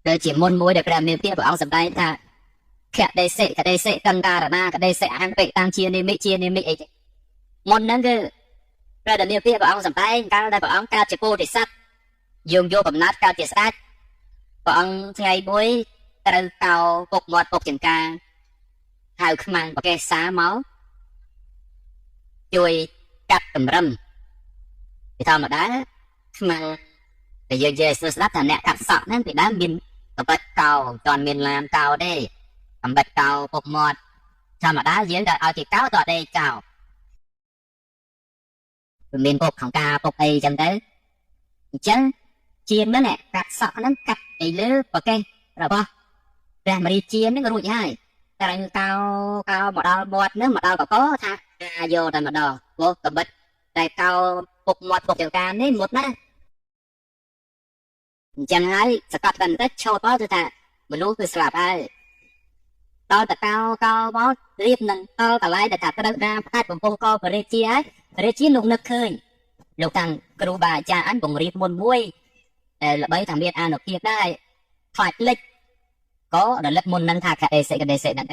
ដូចជាមុនមួយដែលព្រះមានព្រះព្រះអង្គសម្ដែងថាខដេសិកដេសិកង្ការណាកដេសិអហង្ពិតាំងជានិមិជានិមិអីទេមុនហ្នឹងគឺព្រះដែលមានព្រះព្រះអង្គសម្ដែងកាលដែលព្រះអង្គកើតជាពោធិសត្វយើងយកកំណត់កើតជាស្ដេចព្រះអង្គថ្ងៃមួយត្រូវកោពុកមាត់ពុកចង្ការហៅខ្មាំងប្រកេសាមកជួយកាត់តម្រឹមពីធម្មតាខ្មាំងតែយើងនិយាយស្ដាប់ថាអ្នកកាត់សក់ហ្នឹងពីដើមមានកំបិតកោមិនទាន់មានឡានកោទេកំបិតកោពុកមាត់ធម្មតាយើងក៏ឲ្យគេកោតដេកកោវាមានពុកក្នុងការពុកអីចឹងទៅអញ្ចឹងជាងហ្នឹងកាត់សក់ហ្នឹងកាត់ពីលើប្រកេះរបស់ព្រះមរាជាហ្នឹងរួចហើយត្រូវកោកោមកដល់មាត់ហ្នឹងមកដល់កកថាយកតែម្ដងព្រោះកំបិតតែកោពុកមាត់ពុកចង្ការនេះមុតណាអញ្ចឹងហើយសកត់បន្តិចឆោតមកគឺថាមនុស្សគឺស្លាប់ហើយដល់តកោកោមករៀបនឹងដល់កន្លែងដែលថាត្រូវដាផ្ដាច់បំពង់កព្រះរាជាហើយព្រះរាជាលោកនឹកឃើញលោកតាំងគ្រូបាអាចារ្យអញបង្រៀនមុនមួយដែលល្បីថាមានអានុភាពដែរខ្លាចលិចក៏រលឹកមុននឹងថាកដេសិកដេសិហ្នឹង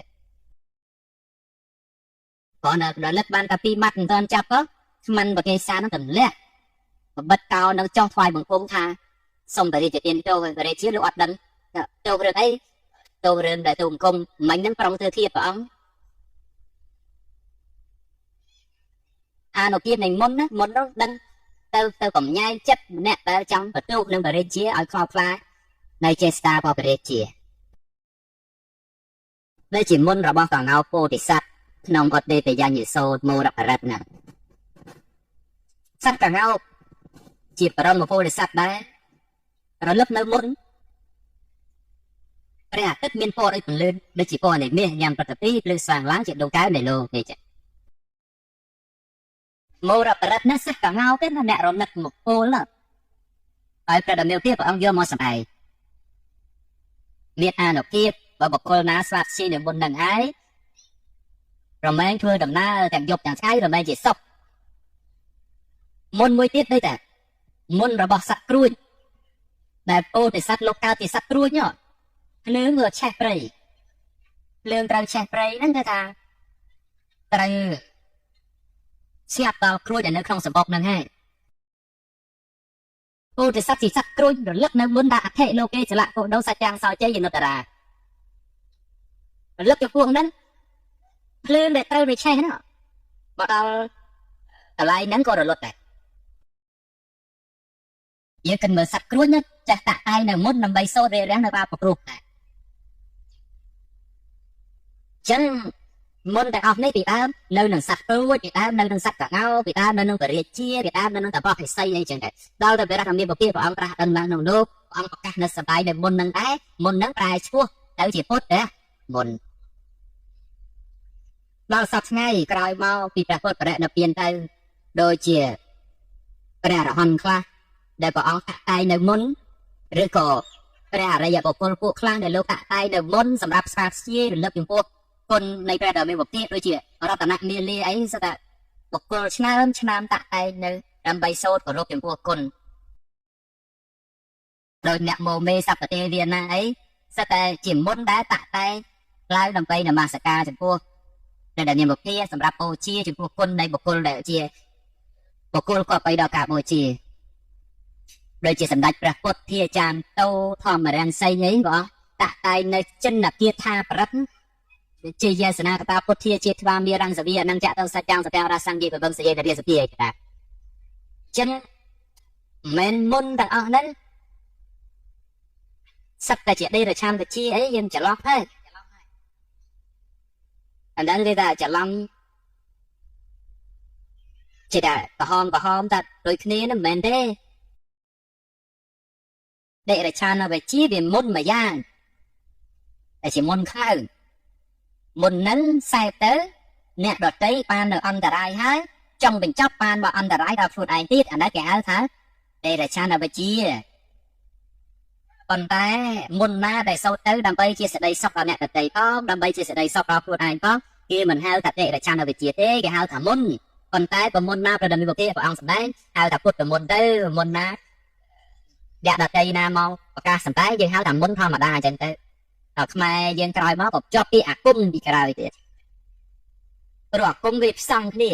ក៏នៅរលឹកបានតែពីរម៉ាត់មិនទាន់ចាប់ក៏ស្មានបកេសានឹងទម្លាក់បបិទកោនៅចោះថ្វាយបង្គំថាសូមព្រះរាជទានចូលព្រះរាជាលោកអត់ដឹងចូលរឿងអីចូលរឿងដែលទូបង្គំមិញហ្នឹងប្រុងធ្វើធៀបព្រះអង្គអានុភាពនៃមុនណាមុននោះដឹងទៅទៅកំញ៉ែងចិត្តម្នាក់ដែលចង់បន្ទុកនឹងព្រះរាជាឲ្យខ្លោចខ្លានៅចេស្តារបស់ព្រះរាជាដែលជាមុនរបស់កងោពោធិសត្វក្នុងអត់ដេតយញ្ញសោតមោរប្រិតណាសត្វកងោជាបរមពោធិសត្វដែររលឹកនៅមុនព្រះអាទិត្យមានពណ៌ដូចពន្លឺដូចជាពណ៌នៃមាសញ៉ាំប្រតិពីភ្លឺស្វាងឡើងជាដួងកែវនៃលោកទេចាមោរប្រិតណាសត្វកងោទេណាអ្នករលឹកមកពោលហើយព្រះដ៏មានព្រះអង្គយកមកសម្ដែងមានអានុភាពបើបុគ្គលណាស្វាត់ស៊ីនៅមុននឹងហើយរមែងធ្វើដំណើរទាំងយប់ទាំងថ្ងៃរមែងជាសុខមុនមួយទៀតដូចតែមុនរបស់សត្វគ្រួចដែលពោធិសត្វលោកកើតជាសត្វគ្រួចភ្លើងវាឆេះព្រៃភ្លើងត្រូវឆេះព្រៃហ្នឹងគឺថាត្រូវស្លាប់ដល់គ្រួចដែលនៅក្នុងសម្បុកហ្នឹងហើយពោធិសត្វជាសត្វគ្រួចរលឹកនៅមុនថាអធិលោកេចលៈកោដោសច្ចាំងសោជ័យនុត្តរារលឹកចំពោះហ្នឹងភ្លើងដែលត្រូវវាឆេះហ្នឹងមកដល់កន្លែងហ្នឹងក៏រលត់ដែរយើងគិតមើលសត្វគ្រួចចេះតាក់តែងនៅមុនដើម្បីសូត្ររារាំងនៅបាបគ្រោះដែរចឹងមុនទាំងអស់នេះពីដើមនៅនឹងសត្វគ្រួចពីដើមនៅនឹងសត្វកងោពីដើមនៅនឹងពរាជាពីដើមនៅនឹងតបោះពិសីអីចឹងដែរដល់ទៅព្រះរាមាពពាព្រះអង្គត្រាស់ដឹងឡើងក្នុងលោកព្រះអង្គប្រកាសនៅសម្ដែងនៅមុននឹងដែរមុននឹងប្រែឈ្មោះទៅជាពុទ្ធដែរមុនដល់សប្តាហ៍ថ្ងៃក្រោយមកពីព្រះពុទ្ធបរិនិព្វានទៅដូចជាព្រះអរហន្តខ្លះដែលព្រះអង្គតាក់តែងនៅមុនឬក៏ព្រះអរិយបុគ្គលពួកខ្លះដែលលោកតាក់តែងនៅមុនសម្រាប់ស្វាស្យាយរលឹកចំពោះគុណនៃព្រះដ៏មានពុទ្ធដូចជារតនមាលាអីសិតតែបុគ្គលឆ្នើមឆ្នើមតាក់តែងនៅដើម្បីសូត្រគោរពចំពោះគុណដោយអ្នកមោមេសពទេវាណាអីសិតតែជាមុនដែរតាក់តែងឡើងដើម្បីនមស្ការចំពោះព្រះដ៏មានពុទ្ធសម្រាប់បូជាចំពោះគុណនៃបុគ្គលដែលជាបុគ្គលគប្បីដល់ការបូជាដូចជាសម្ដេចព្រះពុទ្ធាចារ្យតោធម្មរាំងសីអីបងតាក់តែងនៅចិនគាថាប្រិតជាយសនាកតាពុទ្ធាជាថ្វាមារੰសវីអនញ្ចតសច្ចាំងសទាំងរសង្យិបវង្សយេនរិសភាឯកតាចឹងមិនមុនទាំងអស់ហ្នឹងសត្វតែជាដេរឆានវិជាអីយើងច្រឡំហើយអាហ្នឹងគេថាច្រឡំជាតែក្រហមក្រហមតែដូចគ្នាហ្នឹងមិនមែនទេដេរឆានវិជាវាមុនមួយយ៉ាងតែជាមុនខ្លៅមុនហ្នឹងសែបទៅអ្នកដតីបាននៅអន្តរាយហើយចង់បញ្ចប់បានមកអន្តរាយដល់ខ្លួនឯងទៀតអានេះគេហៅថាដេរឆានវិជាប៉ុន្តែមុនណាដែលសូត្រទៅដើម្បីជាសេចក្តីសុខដល់អ្នកដតីផងដើម្បីជាសេចក្តីសុខដល់ខ្លួនឯងផងគេមិនហៅថាដេរឆានវិជាទេគេហៅថាមុនប៉ុន្តែបើមុនណាព្រះដ៏មានពុទ្ធព្រះអង្គសម្ដែងហៅថាពុទ្ធមុនទៅមុនណា អ្នកដតីណាមកប្រកាសសម្ដែងយើងហៅថាមុនធម្មតាអញ្ចឹងទៅដល់ខ្មែរយើងក្រោយមកក៏ជាប់ពីអាគមពីក្រោយទៀតព្រោះអាគមវាផ្សំគ្នា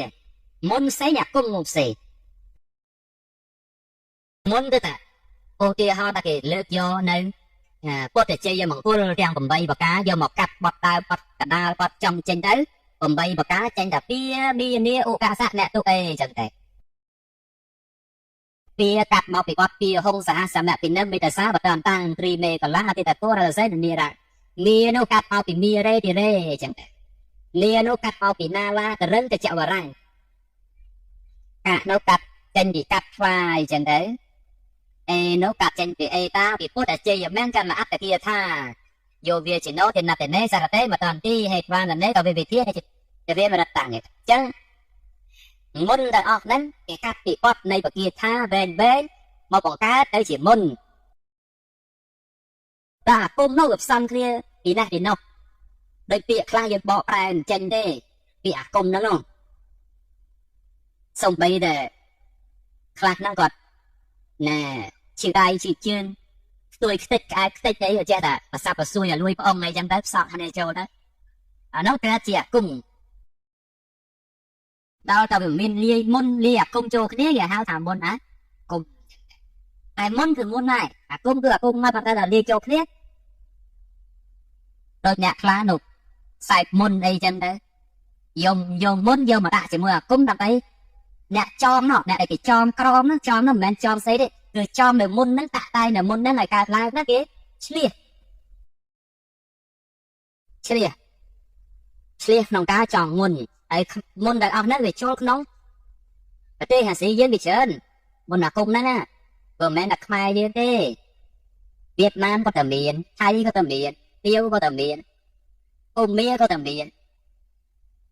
មុនផ្សេងអាគមផ្សេងមុនទៅតាឧទាហរណ៍ថាគេលើកយកនៅពុទ្ធជ័យមង្គលទាំង8ប្រការយកមកកាត់បត់ដើមបត់កដាលបត់ចំចេញទៅ8ប្រការចេញតែពីមីនាឧកសៈអ្នកទុអេអញ្ចឹងតែពីកាត់មកពីបត់ពីហងសហសមៈពីនឹមមេតសាបតន្តតាំងត្រីមេកលាអតិតតរសេនីរៈនីនោះកាត់មកពីមីរេទីរេអញ្ចឹងតែនីនោះកាត់មកពីណាឡាតរឹងតចវរាំងកានោះកាត់ចេញពីកាត់ថ្វាយអញ្ចឹងទៅអេនោះកាត់ចេញពីអេតាពីពុទ្ធជ័យមង្គលអត្តគាថាយោវាជាណោទេណតេនេសារតេមតន្ទីហេត្វាននេកវិវិធាហេវាមរតាំងអញ្ចឹងមុនទាំងអស់ហ្នឹងគេកាត់ពីបត់នៃពគាថាវែងវែងមកបង្កើតទៅជាមុនតែអាគមនោះវាផ្សំគ្នាពីនេះពីនោះដោយពាក្យខ្លះយើងបកប្រែមិនចេញទេពីអាគមហ្នឹងនោះសំបីតែខ្លះហ្នឹងគាត់ណែឈឺដៃឈឺជើងស្ទួយខ្ទេចក្អែកខ្ទេចអីចេះតែប្រសាប់ប្រសួយឲ្យលួយប្អងអីចឹងទៅផ្សក់គ្នាចូលទៅអានោះគេជាអាគមដល់តែវាមានលាយមុនលាយអាគមចូលគ្នាគេហៅថាមុនអាគមតែមុនគឺមុនដែរអាគមគឺអាគមមកប៉ុន្តែដល់លាយចូលគ្នាដូចអ្នកខ្លះនោះសែបមុនអីចឹងទៅយកយកមុនយកមកដាក់ជាមួយអាគមដើម្បីអ្នកចោមនោះអ្នកដែលគេចោមក្រមនោះចោមនោះមិនមែនចោមស្អីទេគឺចោមនៅមុនហ្នឹងតាក់តែនៅមុនហ្នឹងឲ្យកើតឡើងណាគេឆ្លៀសឆ្លៀសឆ្លៀសក្នុងការចងមុនហើយមុនដែលអស់ហ្នឹងវាចូលក្នុងប្រទេសអាស៊ីយើងវាច្រើនមុនអាគមហ្នឹងណាបើមិនមែនតែខ្មែរយើងទេវៀតណាមក៏តែមានថៃក៏តែមានទៀវក៏តែមានអូមៀក៏តែមាន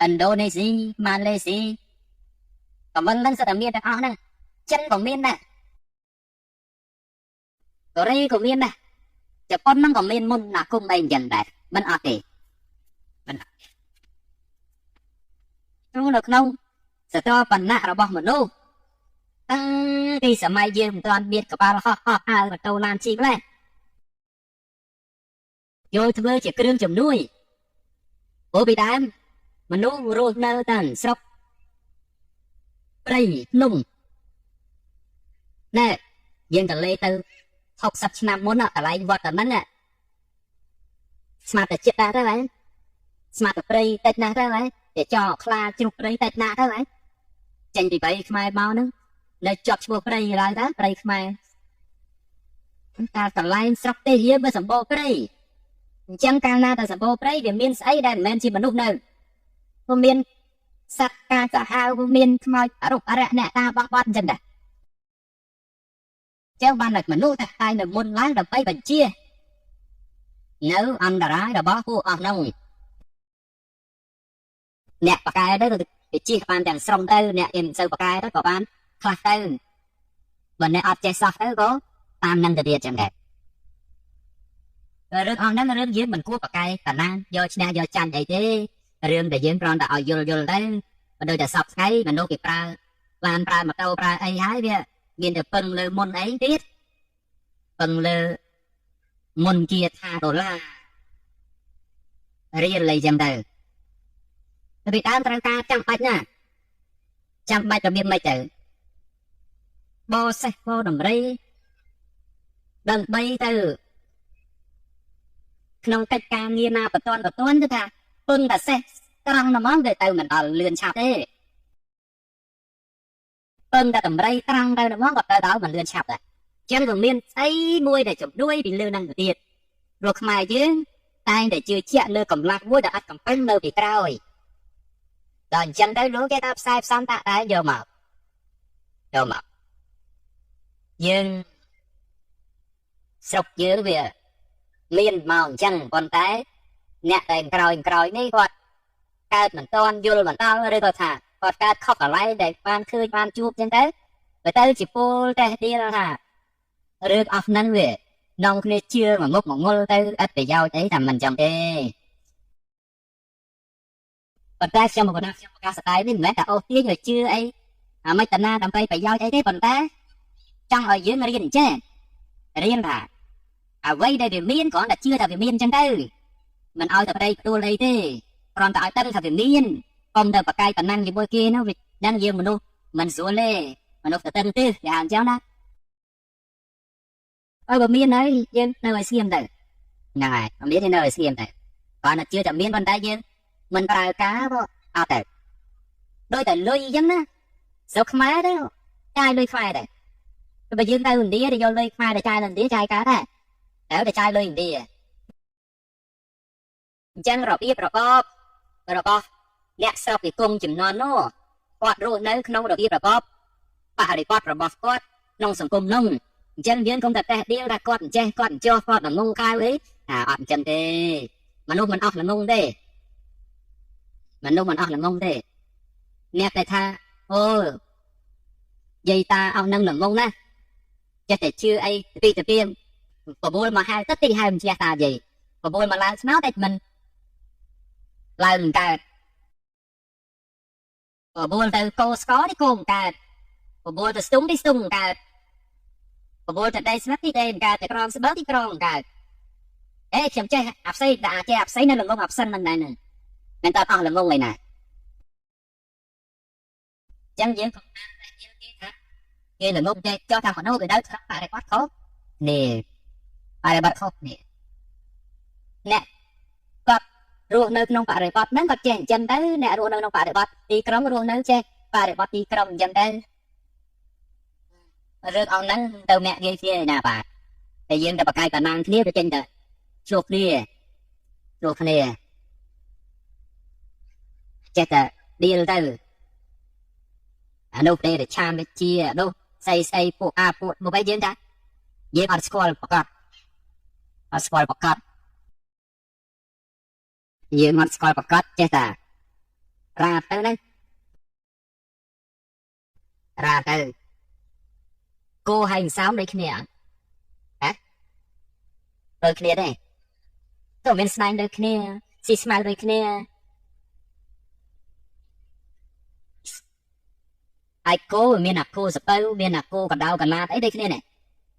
ឥណ្ឌូនេស៊ីម៉ាឡេស៊ីកំមិនហ្នឹងសិតតែមានទាំងអស់ហ្នឹងចិនក៏មានដែរកូរ៉េក៏មានដែរជប៉ុនហ្នឹងក៏មានមុនអាគមអីអញ្ចឹងដែរមិនអត់ទេមិនអត់នៅក្នុងសតបណ្ណៈរបស់មនុស្សតាំងពីសម័យយើងមិនទាន់មានក្បាលហោះហោះហើរម៉ូតូឡានជិះម្លេះយកធ្វើជាគ្រឿងជំនួយព្រោះពីដើមមនុស្សរស់នៅតាមស្រុកព្រៃភ្នំណែយើងក៏លេទៅ60ឆ្នាំមុនកន្លែងវត្តហ្នឹងស្មាតតែចិត្តដែរទៅហើយស្មាតតែព្រៃតិចណាស់ទៅហើយតែចោខ្លាជ្រុះព្រៃតិចណាស់ទៅហើយចេញពីព្រៃខ្មែរមកហ្នឹងនៅជាប់ឈ្មោះព្រៃឡើយតើព្រៃខ្មែរតែកន្លែងស្រុកទេសយើងវាសម្បូរព្រៃអញ្ចឹងកាលណាតែសម្បូរព្រៃវាមានស្អីដែលមិនមែនជាមនុស្សនៅវាមានសត្វកាសាហាវវាមានខ្មោចអរុបអរៈអ្នកតាបោះបត់អញ្ចឹងដែរចឹងបានតែមនុស្សតែតែនៅមុនឡើងដើម្បីបញ្ជានៅអន្តរាយរបស់ពួកអស់នោះអ្នកបកកែទៅទៅជិះបានទាំងស្រុងទៅអ្នកគេមិនសូវបកកែទៅក៏បានខ្លះទៅបើអ្នកអត់ចេះសោះទៅក៏តាមនឹងទៅទៀតចឹងដែររឿងអស់ហ្នឹងរឿងយើងមិនគួរបកកែតាណាយកឈ្នះយកចាញ់អីទេរឿងដែលយើងគ្រាន់តែឲ្យយល់យល់ទៅបើដូចតែសពថ្ងៃមនុស្សគេប្រើឡានប្រើម៉ូតូប្រើអីហើយវាមានតែពឹងលើមុនអីទៀតពឹងលើមុនជាថាដុល្លាររៀលអីចឹងទៅពីដើមត្រូវការចាំបាច់ណាចាំបាច់របៀបម៉េចទៅបោសេះបោដំរីដើម្បីទៅក្នុងកិច្ចការងារណាបន្ទាន់បន្ទាន់គឺថាពឹងតែសេះត្រង់ហ្មងវាទៅមិនដល់លឿនឆាប់ទេពឹងតែតម្រៃត្រង់ទៅហ្មងក៏ទៅដល់មិនលឿនឆាប់ដែរចឹងវាមានស្អីមួយដែលជំនួយពីលើនឹងទៅទៀតព្រោះខ្មែរយើងតែងតែជឿជាក់លើកម្លាំងមួយដែលអត់កំពឹងនៅពីក្រោយដល់អញ្ចឹងទៅលោកគេថាផ្សាយផ្សំតាក់តែយកមកយកមកយើងស្រុកយើងវាមានមកអញ្ចឹងប៉ុន្តែអ្នកដែលក្រោយក្រោយនេះគាត់កើតមិនទាន់យល់មិនដល់ឬក៏ថាគាត់កើតខុសកន្លែងដែលបានឃើញបានជួបអញ្ចឹងទៅបើទៅជាពលតេះទៀលថារឿងអស់ហ្នឹងវានងគ្នាជឿមួយមុខមួយងល់ទៅឥតប្រយោជន៍អីតែមិនចឹងទេប៉ុន្តែខ្ញុំមកណាខ្ញុំប្រកាសស្ដាយនេះមិនមែនតែអូសទាញឲ្យជឿអីអាមិនតាណាដើម្បីប្រយោជន៍អីទេប៉ុន្តែចង់ឲ្យយើងរៀនចេះ រៀនថាអ្វីដែលវាមានគ្រាន់តែជឿថាវាមានអញ្ចឹងទៅមិនឲ្យតែប្តីផ្ដួលអីទេគ្រាន់តែឲ្យដឹងថាវាមានកុំទៅបកាយប៉ុណ្ណឹងជាមួយគេនោះវាដឹងយើងមនុស្សមិនស្រួលទេមនុស្សទៅទឹងទិសគេហៅអញ្ចឹងណាអើបើមានហើយយើងនៅឲ្យស្ងៀមទៅហ្នឹងហើយបើមានទេនៅឲ្យស្ងៀមទៅគ្រាន់តែជឿថាមានប៉ុន្តែយើងមិនប្រើការក៏អត់ទៅដូចតែលុយអញ្ចឹងណាស្រុកខ្មែរទៅចាយលុយខ្មែរដែរបើយើងទៅឥណ្ឌាទៅយកលុយខ្មែរទៅចាយនៅឥណ្ឌាចាយកើតដែរត្រូវតែចាយលុយឥណ្ឌាអញ្ចឹងរបៀបរបបរបស់អ្នកស្រុកវិគមចំនួននោះគាត់រស់នៅក្នុងរបៀបរបបបរិបទរបស់គាត់ក្នុងសង្គមនោះអញ្ចឹងយើងកុំតែតេះដៀលថាគាត់មិនចេះគាត់មិនចោះគាត់ល្ងងកៅអីថាអត់អញ្ចឹងទេមនុស្សមិនអស់ល្ងងទេមនុស្សមិនអស់ល្ងងទេអ្នកតែថាអូយាយតាអស់នឹងល្ងងណាស់ចេះតែជឿអីពីទៅពីបបួលមកហៅទៅទីហៅមិនចេះតាយាយបបួលមកឡើងស្នោតែមិនឡើងមិនកើតបបួលទៅកោស្កនេះគោមិនកើតបបួលទៅស្ទុំនេះស្ទុំមិនកើតបបួលទៅដីស្លាប់ទីដីមិនកើតតែក្រងស្បូវទីក្រងមិនកើតអេខ្ញុំចេះអាផ្សេងតែអាចេះអាផ្សេងនៅល្ងងអាផ្សិនហ្នឹងដែរហ្នឹងមិនតអស់ល្ងងឯណាចឹងយើងក៏តាមតែយើងគេថាគេល្ងងចេះចោះថាមនុស្សគេនៅក្នុងបរិបទខុសនេះបរិបទខុសនេះអ្នកគាត់រស់នៅក្នុងបរិបទហ្នឹងគាត់ចេះអញ្ចឹងទៅអ្នករស់នៅក្នុងបរិបទទីក្រុងរស់នៅចេះបរិបទទីក្រុងអញ្ចឹងទៅរឿងអស់ហ្នឹងទៅអ្នកនិយាយគ្នាឯណាបាទតែយើងទៅបកាយតំណាងគ្នាទៅចេញទៅជួបគ្នាជួបគ្នាចេះតែដៀលទៅអានោះទេឆាមជាអានោះស្អីស្អីពួកអាពួកមកវិញយើងថាយើងអត់ស្គាល់ប្រកាសអត់ស្គាល់ប្រកាសយើងអត់ស្គាល់ប្រកាសចេះតែរ៉ាទៅហ្នឹងរ៉ាទៅគោហើយសោមដូចគ្នាអត់ហ៎ដូចគ្នាទេទៅមានស្នែងដូចគ្នាស៊ីស្មៅដូចគ្នាហើយគោមានអាគោសពៅមានអាគោកដៅកណាតអីដូចគ្នានេះ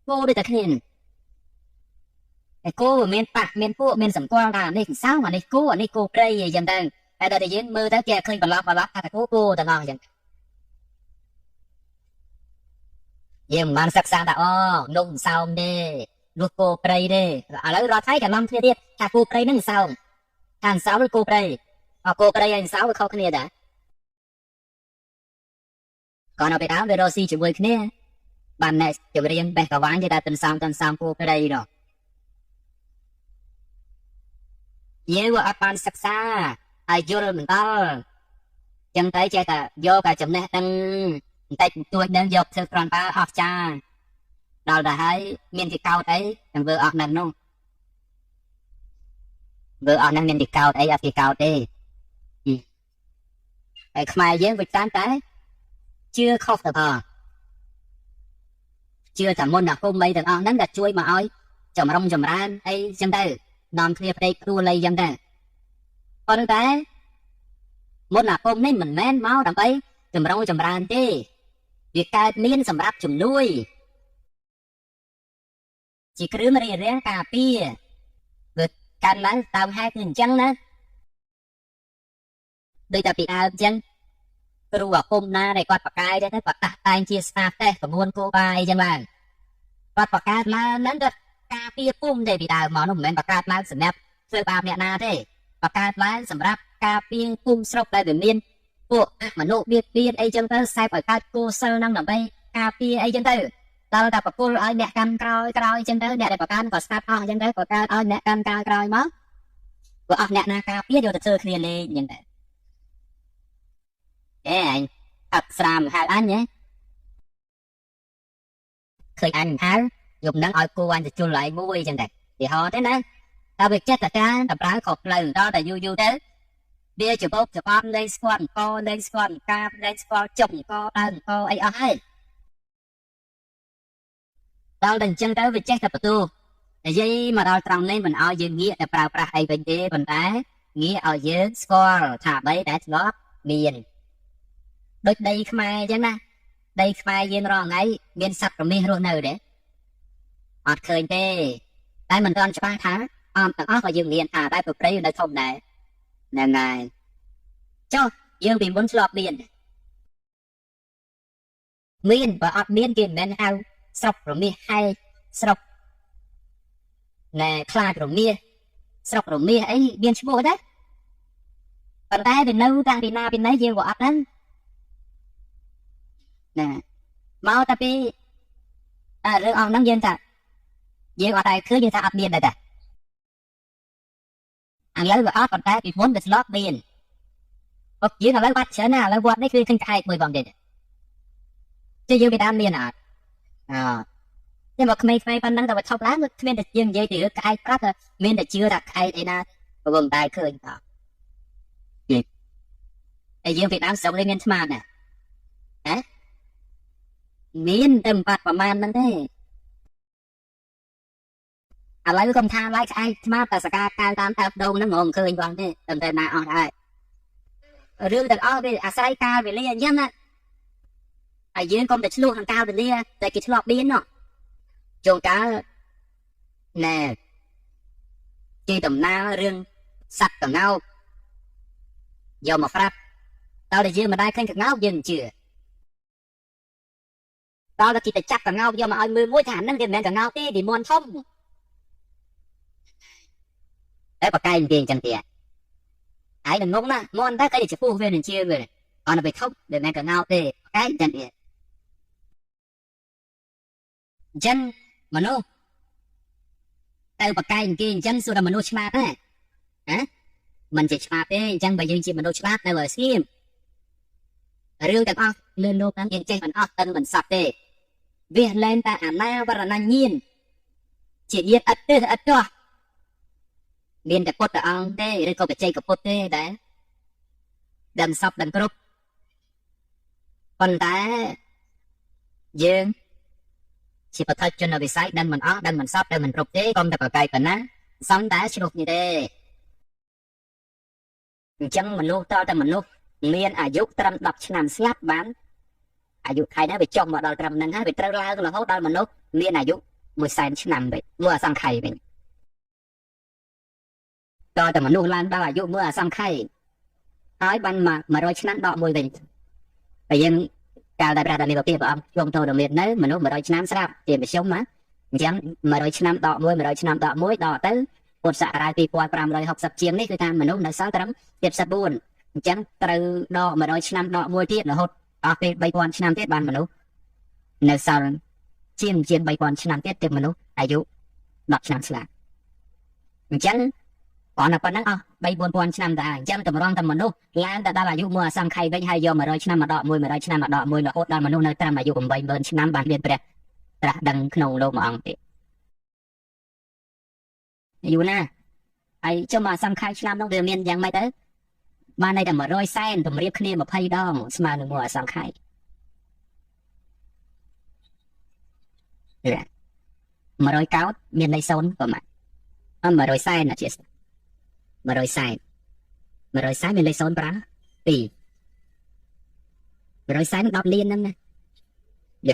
គោដូចតែគ្នាតែគោមានប៉ះមានពួកមានសម្គាល់ថានេះសោមអានេះគោអានេះគោព្រៃអីចឹងទៅតែដល់តែយើងមើលទៅគេឃើញបន្លប់បន្លប់ថាគោគោទាំងអស់ចឹងយើងមិនបានសិក្សាថាអូនោះសោមទេនោះគោព្រៃទេឥឡូវរាល់ថ្ងៃច្រឡំគ្នាទៀតថាគោព្រៃនឹងសោមថាសោមឬគោព្រៃអគោព្រៃហើយសោមវាខុសគ្នាតាគាត់នៅពេលដើមវារកស៊ីជាមួយគ្នាបានអ្នកចម្រៀងបេះកវាញគេថាទន្សំទន្សំគោព្រៃនោះយើងវាអត់បានសិក្សាហើយយល់មិនដល់ចឹងទៅចេះតែយកតែចំណេះដឹងបន្តិចបន្តួចនឹងយកធ្វើគ្រាន់បើអស់ចាដល់ទៅហើយមានគេកោតអីទាំងធ្វើអស់នឹងនោះធ្វើអស់នឹងមានគេកោតអីអត់គេកោតទេហើយខ្មែរយើងវាតាមតែជឿខុសទៅផងជឿតែមុនអាគមអីទាំងអស់ហ្នឹងដែលជួយមកឲ្យចម្រុងចម្រើនអីចឹងទៅនាំគ្នាប្តីព្រួលអីចឹងទៅប៉ុន្តែមុនអាគមនេះមិនមែនមកដើម្បីចម្រុងចម្រើនទេវាកើតមានសម្រាប់ជំនួយជាគ្រឿងរារាំងការពារវាកើតឡើងតាមហេតុគឺអញ្ចឹងណាដូចតែពីដើមអញ្ចឹងគ្រូអាគមណាដែលគាត់បកាយទៅគាត់តាក់តែងជាស្តាតេសប្រមួនគោបាយអញ្ចឹងឡើងគាត់បង្កើតឡើងហ្នឹងគាត់ការពារភូមិទេពីដើមមកនោះមិនមែនបង្កើតឡើងសម្រាប់ធ្វើបាបអ្នកណាទេបង្កើតឡើងសម្រាប់ការពារភូមិស្រុកដែលវាមានពួកមនុស្សបៀតបៀនអីចឹងទៅសែបឲ្យកើតគោសិលហ្នឹងដើម្បីការពារអីចឹងទៅដល់តែប្រគល់ឲ្យអ្នកកាន់ក្រោយក្រោយចឹងទៅអ្នកដែលបង្កើតក៏ស្ដាប់អស់ចឹងទៅក៏កើតឲ្យអ្នកកាន់ក្រោយក្រោយមកព្រោះអស់អ្នកណាការពារយកទៅធ្វើគ្នាលេងចឹងទៅអេអញអត់ស្រាមហៅអញហ៎ឃើញអញហៅយប់ហ្នឹងឲ្យគូអញទៅជុលឯងមួយចឹងទៅទីហោទេណាតែវាចិត្តតែការតែប្រើខុសផ្លូវដល់តែយូរយូរទៅវាច្របូកច្របល់លែងស្គាល់អង្គលែងស្គាល់អង្គកាបលែងស្គាល់ចុកអង្គដើមអង្គអីអស់ហើយដល់តែអញ្ចឹងទៅវាចេះតែបន្ទោនិយាយមកដល់ត្រង់នេះមិនឲ្យយើងងាកទៅប្រើប្រាស់អីវិញទេប៉ុន្តែងាកឲ្យយើងស្គាល់ថាអ្វីដែលធ្លាប់មានដូចដីខ្មែរអញ្ចឹងណាដីខ្មែរយើងរាល់ថ្ងៃមានសត្វរមាសរស់នៅទេ អត់ឃើញទេតែមិនទាន់ច្បាស់ថាអមទាំងអស់ក៏យើងមានថាតែប្រព្រៃនៅធំដែរហ្នឹងហើយចុះយើងពីមុនឆ្លប់មានមានបើអត់មានគេមិនមែនហៅស្រុករមាសហែកស្រុកណែខ្លាចរមាសស្រុករមាសអីមានឈ្មោះដែរប៉ុន្តែវានៅតាំងពីណាពីណីយើងក៏អត់ដឹងណាមកតែពីអារឿងអស់ហ្នឹងយើងថាយើងអត់តែឃើញយើងថាអត់មានដែរតាឥឡូវវាអត់ប៉ុន្តែពីមុនវាធ្លាប់មានអត់យើងឥឡូវបាត់ច្រើនណាស់ឥឡូវវត្តនេះគឺឃើញក្អែកមួយបងទៀតចេះយើងពីដើមមានអត់អតែមកក្មេងៗប៉ុណ្ណឹងតែវាថប់ឡើងគ្មានតែយើងនិយាយពីរឿងក្អែកប្រាប់ថាមានតែជឿថាក្អែកអីណាព្រោះមិនដែលឃើញតោះតែយើងពីដើមស្រុកនេះមានឆ្មាណាហ៎មានតែបាត់ប្រមាណហ្នឹងទេឥឡូវកុំថាឡើយក្អែកឆ្មាតែសកាកៅតាមដើមដូងហ្នឹងងឃើញផងទេតែណាអស់ហើយរឿងទាំងអស់វាអាស្រ័យកាលវេលាអញ្ចឹងណាហើយយើងកុំតែឆ្លោះក្នុងកាលវេលាតែគេឆ្លប់មានណោះជួនកាលណែគេដំណើររឿងសត្វកងោកយកមកប្រាប់តើតែយើងមិនដែលឃើញកងោកយើងមិនជឿតើតែគេទៅចាប់កងោកយកមកឲ្យមើលមួយថាហ្នឹងវាមិនមែនកងោកទេវាមាន់ធំតែបកែងគេអញ្ចឹងទៀតឯងនឹងងងណាមាន់តែគេចំពោះវានឹងជឿវាអត់ទៅធំវាមិនមែនកងោកទេបកែងអញ្ចឹងទៀតអញ្ចឹងមនុស្សទៅបកែងគេអញ្ចឹងសួរថាមនុស្សឆ្លាតទេហ៎មិនជាឆ្លាតទេអញ្ចឹងបើយើងជាមនុស្សឆ្លាតនៅឲ្យស្ងៀមរឿងទាំងអស់លើលោកហ្នឹងយើងចេះមិនអស់តិនមិនសពទេវាលែងតែអាណាវរណញាណជាញាណឥតទិសឥតទាស់មានតែពុទ្ធអង្គទេឬក៏បច្ចេកពុទ្ធទេដែលដឹងសពដឹងគ្រប់ប៉ុន្តែយើងជាបឋិជនវិស័យដឹងមិនអស់ដឹងមិនសពដឹងមិនគ្រប់ទេកុំតែប្រកែកប៉ុណ្ណាសំតែឆ្លោះគ្នាទេអញ្ចឹងមនុស្សតតែមនុស្សមានអាយុត្រឹម10ឆ្នាំស្លាប់បានអាយុខែណាវាចុះមកដល់ត្រឹមហ្នឹងហើយវាត្រូវឡើងរហូតដល់មនុស្សមានអាយុ100,000ឆ្នាំវិញមួយអសង្ខ័យវិញតតែមនុស្សឡើងដល់អាយុមួយអសង្ខ័យហើយបាន100ឆ្នាំដកមួយវិញតែយើងកាលដែលព្រះតាមានព្រះអង្គជុំធរមាននៅមនុស្ស100ឆ្នាំស្រាប់ជាមធ្យមណាអញ្ចឹង100ឆ្នាំដកមួយ100ឆ្នាំដកមួយដកទៅពុទ្ធសករាជ2560ជាងនេះគឺថាមនុស្សនៅសល់ត្រឹម74អញ្ចឹងត្រូវដក100ឆ្នាំដកមួយទៀតរហូតអស់ពេល3000ឆ្នាំទៀតបានមនុស្សនៅសល់ជាង3000ឆ្នាំទៀតទើបមនុស្សអាយុ10ឆ្នាំស្លាប់អញ្ចឹងប៉ុណ្ណឹងអស់3 4000ឆ្នាំដែរអញ្ចឹងតម្រង់តែមនុស្សឡើងទៅដល់អាយុមួយអសង្ខ័យវិញហើយយក100ឆ្នាំមកដកមួយ100ឆ្នាំមកដកមួយរហូតដល់មនុស្សនៅត្រឹមអាយុ80000ឆ្នាំបានមានព្រះត្រាស់ដឹងក្នុងលោកមួយអង្គទៀតយូរណាស់ហើយចុះមកអសង្ខ័យឆ្នាំនោះវាមានយ៉ាងម៉េចទៅបានន័យថា100សែនតម្រៀបគ្នា20ដងស្មើនឹងមួយអសង្ខ័យ100កោតមានន័យ0ប្រមាណ100សែនអធិស្ឋាន100សែន100សែនមានលេខ05 2 100សែន10លានហ្នឹងណាយេ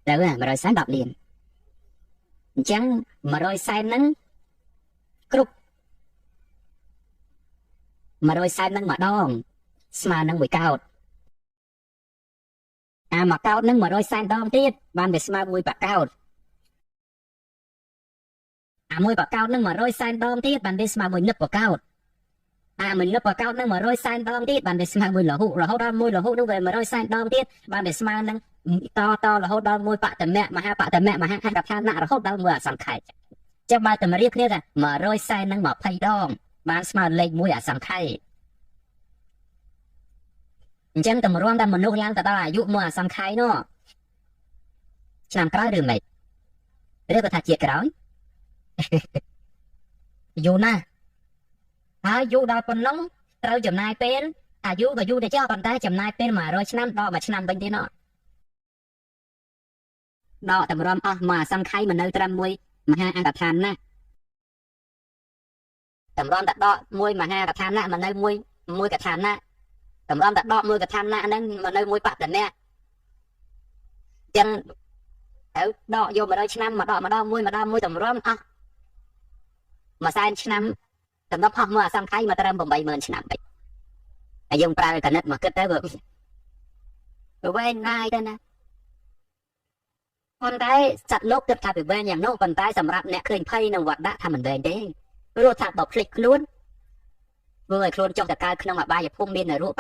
ទៅ100សែន10លានអញ្ចឹង100សែនហ្នឹងគ្រប់100សែនហ្នឹងម្ដងស្មើនឹងមួយកោតអាមួយកោតហ្នឹង100សែនដងទៀតបានវាស្មើមួយបកោតអាមួយបកោតនឹង100សែនដងទៀតបានវាស្មើមួយនឹកបកោតអាមួយនឹកបកោតនឹង100សែនដងទៀតបានវាស្មើមួយលហុរហូតដល់មួយលហុនោះវា100សែនដងទៀតបានវាស្មើនឹងតរហូតដល់មួយបតមៈមហាបតមៈមហាកថាណៈរហូតដល់មួយអសង្ខ័យចាំបើតម្រៀបគ្នាថា100សែននឹង20ដងបានស្មើលេខ1អសង្ខ័យអញ្ចឹងតម្រាំតែមនុស្សឡើងទៅដល់អាយុមួយអសង្ខ័យនោះឆ្នាំក្រោយឬមិនឬក៏ថាជាតិក្រោយយូរណាស់ហើយយូរដល់ប៉ុណ្ណឹងត្រូវចំណាយពេលអាយុក៏យូរទៅចុះប៉ុន្តែចំណាយពេល100ឆ្នាំដកមួយឆ្នាំវិញទៀតណោះដកតម្រាំអស់មួយអសង្ខ័យមកនៅត្រឹមមួយមហាអន្តឋានណាតម្រាំតែដកមួយមហាកឋានៈមកនៅមួយកឋានៈតម្រាំតែដកមួយកឋានៈហ្នឹងមកនៅមួយបតនៈអញ្ចឹង ទៅដកយក100ឆ្នាំមកដកម្ដងមួយម្ដងមួយតម្រាំអស់មួយសែនឆ្នាំតំណប់អស់មួយអសង្ខ័យមកត្រឹម80000ឆ្នាំពេកហើយយើងប្រើកណិតមកគិតទៅវាវែងណាយទៅណាប៉ុន្តែសត្វលោកគិតថាវាវែងយ៉ាងនោះប៉ុន្តែសម្រាប់អ្នកឃើញភ័យនឹងវត្តដាក់ថាមិនវែងទេព្រោះថាបើភ្លេចខ្លួនធ្វើឲ្យខ្លួនចុះទៅកើតក្នុងអបាយភូមិមាននរក